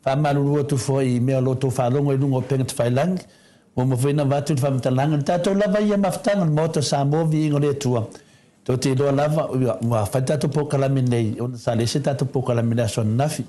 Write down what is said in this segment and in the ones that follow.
Faamalulu atu foi i mea o lo o outou faalogo i luga o upega tafailagi, ua uma foi ona avatu le faamatalaga i le tatou lava ia mafutaga o le Maota o Samoa, Viiga o le Atua. Tou te iloa lava ua fai le tatou polokalame nei ona sa leai se tatou polokalame i le aso ananafi.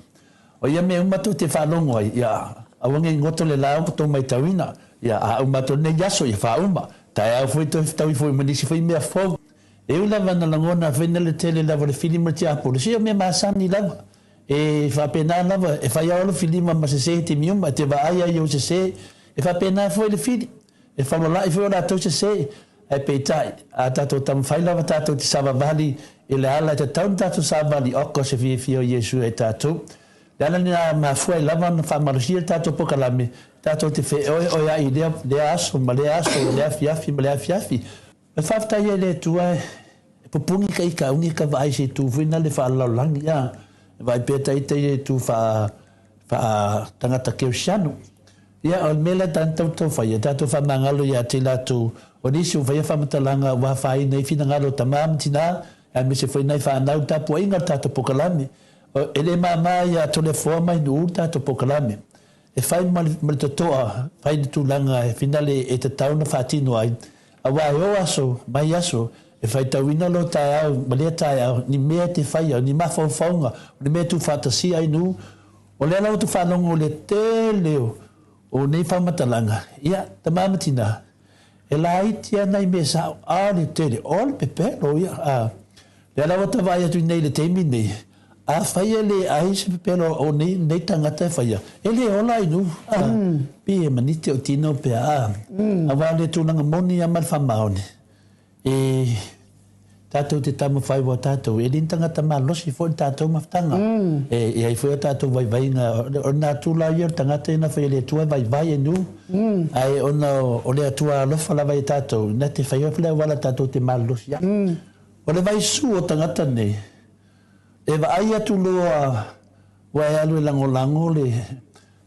O ia mea uma tou te faalogo ai, ia aua ne i goto le la o tou matauina, ia a uma atu lenei aso, ia faauma. Taeao foi toe fetaui foi ma nisi foi mea fou. E ui lava ina lagona foi na le tele lava o le fili ma le tiapolo, se o mea masani lava. E faapena lava, e fai lava le filima ma sese i taimi uma, e te vaai lava i ou sese. E faapena foi le fili, e faulalai foi o latou sese. Ae peitai, a tatou taumafai lava tatou te savavali i le ala e tatau ona tatou savavali, oka se fiafia o Iesu ia i tatou. O le ala lena e mafua ai lava ona faamalosia le tatou polokalame, tatou te feoeoeai i lea, lea aso ma lea aso, lea afiafi ma lea afiafi. E faafetai ai i le Atua e pupuni ka ika uni ka vaai se itu foi na le faalalolagi a e vaai pea ta ita ia itu faa faa tagata kerisiano. Ia o le mea lea ta tautau faia tatou faamagalo ia te latou o nisi ua faia faamatalaga ua afaina ai finagalo o tama ma tina aemaise foi nai fanau i le tapuaiga o le tatou polokalame. E le mama ia Toleafoa ma Inu'u le tatou polokalame. E fai ma le totoa, fai le tulaga e finale e tatau ona faatino ai, aua e o aso mai aso, e faitauina lou taeao ma lea taeao, ni mea e te faia, ni mafaufauga, o ni mea e tuufaatasia ai nuu. O lea la ua faalogo i le tele o nei faamatalaga, ia, tama ma tina, e laiti lava nai mea sao, a o le tele, o le pepelo ia. A, lea la ua ta vaai atu nei i le taimi nei, Afai e le ai se pepelo o nei, nei tagata e faia, e le ola ai nuu, a, pi e maniti o tino pea, a, aua o le tulaga moni a ma le faamaoni, e tatou te taumafai ua tatou, e le ni tagata malosi foi le tatou mafutaga, e i ai foi o tatou vaivaiga, o le natura ia o le tagata ia na fai e le Atua e vaivai e nuu, ae ona o le Atua alofa lava ia tatou, na te faia le auala tatou te malolosi ai. O le vaisu o tagata nei, E vaai atu loa ua e alu e lagolago le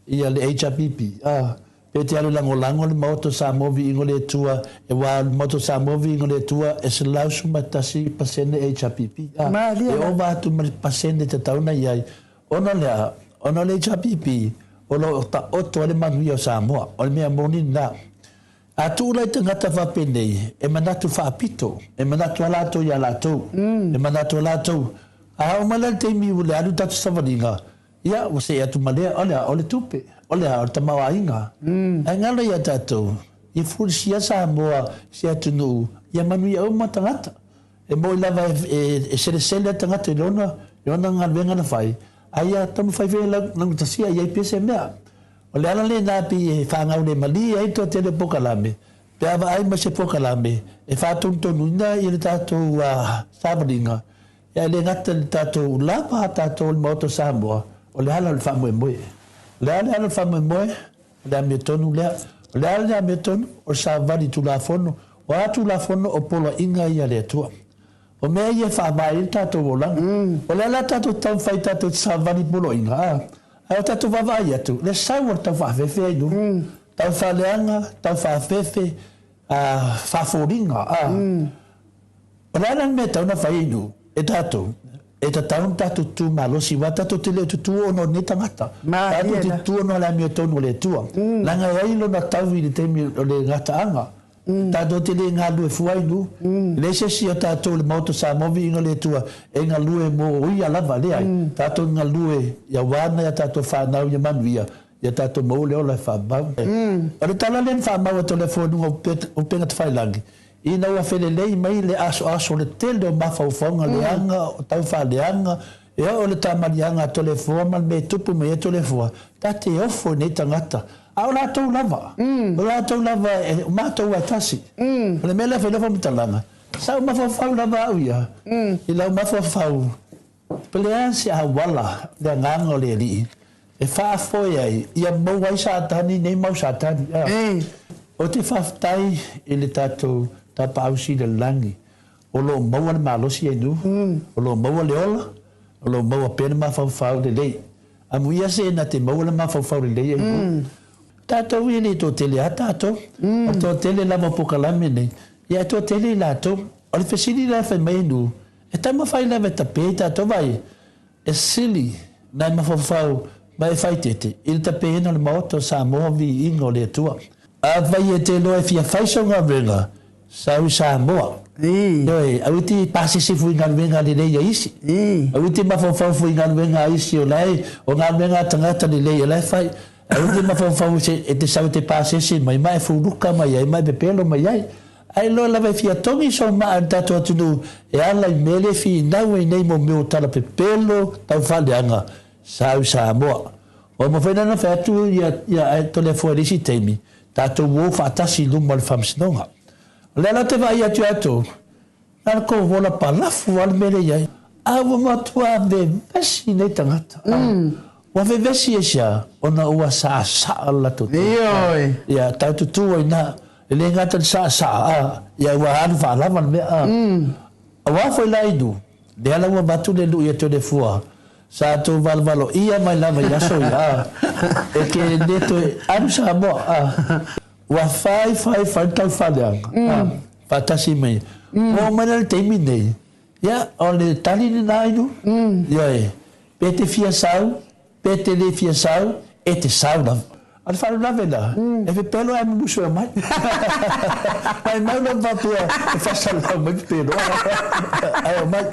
ia le HRPP a pe te alu e lagolago le Maota o Samoa Viiga o le Atua e ua le Maota o Samoa Viiga o le Atua e 111% HRPP a Malie e la. ova atu ma le pasene tatau ona i ai ona o le a ona o le HRPP o lo o taoto ai le manuia o Samoa o le mea moni lena. A tuu la i tagata faapenei, e manatu faapito, e manatu a latou ia latou, e manatu a latou, a oo mai la le taimi ua le alu tatou savaliga, ia, ua see atu ma lea, o le a? O le tupe, o le a? O le tamaoaiga. Ae galo ia tatou, ia fulisia Samoa i se atunuu ia manuia uma tagata. E moi lava e selesele le tagata i lona galuega na fai, a ia taumafai foi e laugatasia i ai pea se mea. O le ala lena pei e faagaulemalie ai le toatele o polokalame, pe a vaai mai se polokalame e faatonutonuina le tatou savaliga, ae le gata i le tatou lava a tatou o le Maota o Samoa, o le ala o le faamoemoe. O le a le ala o le faamoemoe? O le amiotonu lea. O le a le amiotonu? O le savali Tulafono. O a Tulafono? O poloaiga ia a le Atua. O mea ia e faavae ai le tatou olaga. O le ala tatou te taumafai tatou te savali poloaiga, a, ae o tatou vaavaai atu, le sau o le tau faafefe ai luga. Tau faaleaga, tau faafefe, a, faafoliga, a. O le a la le mea e tatau ona fai e nuu, e tatou? E tatau ona tatou tutu malosi, aua tatou te le o tutu ona o lenei tagata. Tatou te tutu ona o le amiotonu o le Atua. Leaga e ai lona taui i le taimi o le gataaga. Tatou te le galulue fua i nuu. E leai se isi o tatou i le Maota o Samoa viiga le Atua e galue mo ia lava, leai. Tatou galue aua nai a tatou fanau ia manuia, ia tatou maua le ola e faavavau. O le tala lea na faamau atu e le Afoa i luga o upega tafailagi, ina ua felelei mai le asoaso o le tele o mafaufauga leaga, o taufaaleaga, E oo le tamaliiaga a Toleafoa ma le mea e tupu mai ai Toleafoa, ta te ofo i nei tagata. A o latou lava, o latou lava, o matou lava e tasi. O le mea lea e fai lau faamatalaga, sa ou mafaufau lava au ia, i lau mafaufau, pe le a se auala le agaga o le Alii e faafoe ai, ia maua ai Satani nei mau Satani. Ou te faafetai i le tatou Tapaau Sili o le Lagi, O lo o maua le malosi e nu, o lo o maua le ola, o lo o maua pea le mafaufau lelei. Amuia se na te maua le mafaufau lelei e nu. Tatou ia e le toatele a tatou. O le toatele lava o pokalame nei, ia e toatele i latou. O le fesili la e fai mai e nu, e taumafai lava e tape i tatou, vaai, e sili nai mafaufau Ma e faaeteete i le tapeina o le Maota o Samoa Viiga o le Atua. Afai e te iloa e fia fai sau galuega, sau i Samoa. Ioe, aua e te pasese fua i galuega lelei a isi. Aua e te mafaufau fua i galuega a isi o la e, o galuega a tagata lelei o la e fai. Aua e te mafaufau e te sau e te pasese mai ma e fuluka mai ai ma e pepelo mai ai. Ae iloa lava e fia togi sou maa e le tatou atunuu e ala i mea lea e finau ai nei mo mea o tala pepelo tau faaleaga sau i Samoa. Ua mafai la ona fai atu ia ia Toleafoa i le isi taimi, tatou o faatasi i luma o le Faamasinoga. O lea la ou te vaai atu ia outou, na o le tou ola palafu lava le mea lea e i ai. A ua matua vevesi nei tagata. Ua vevesi aisea? Ona ua saasaa le latou tonu. Ioe. Ia, tau tutu ai ina. E le gata i le saasaa, a, ia ua alu faalava le mea, a. Aua foi la inu, lea la ua avatu le lui a Toleafoa, sa tou valevaloia mai lava i aso ia, a, e te le toe alu Samoa, a. Ua fai, fai, fai le taufaaleaga, a, faatasi mai. Ua oo mai la i le taimi lenei, ia, o le tali lena inu, ioe, pe te fia sau, Pe te le fia sau, e te sau lava. A o le faalavelave la, e pepelo ae mumusu e aumai. Maimau lava faapea e faasalau mai pepelo ae aumai.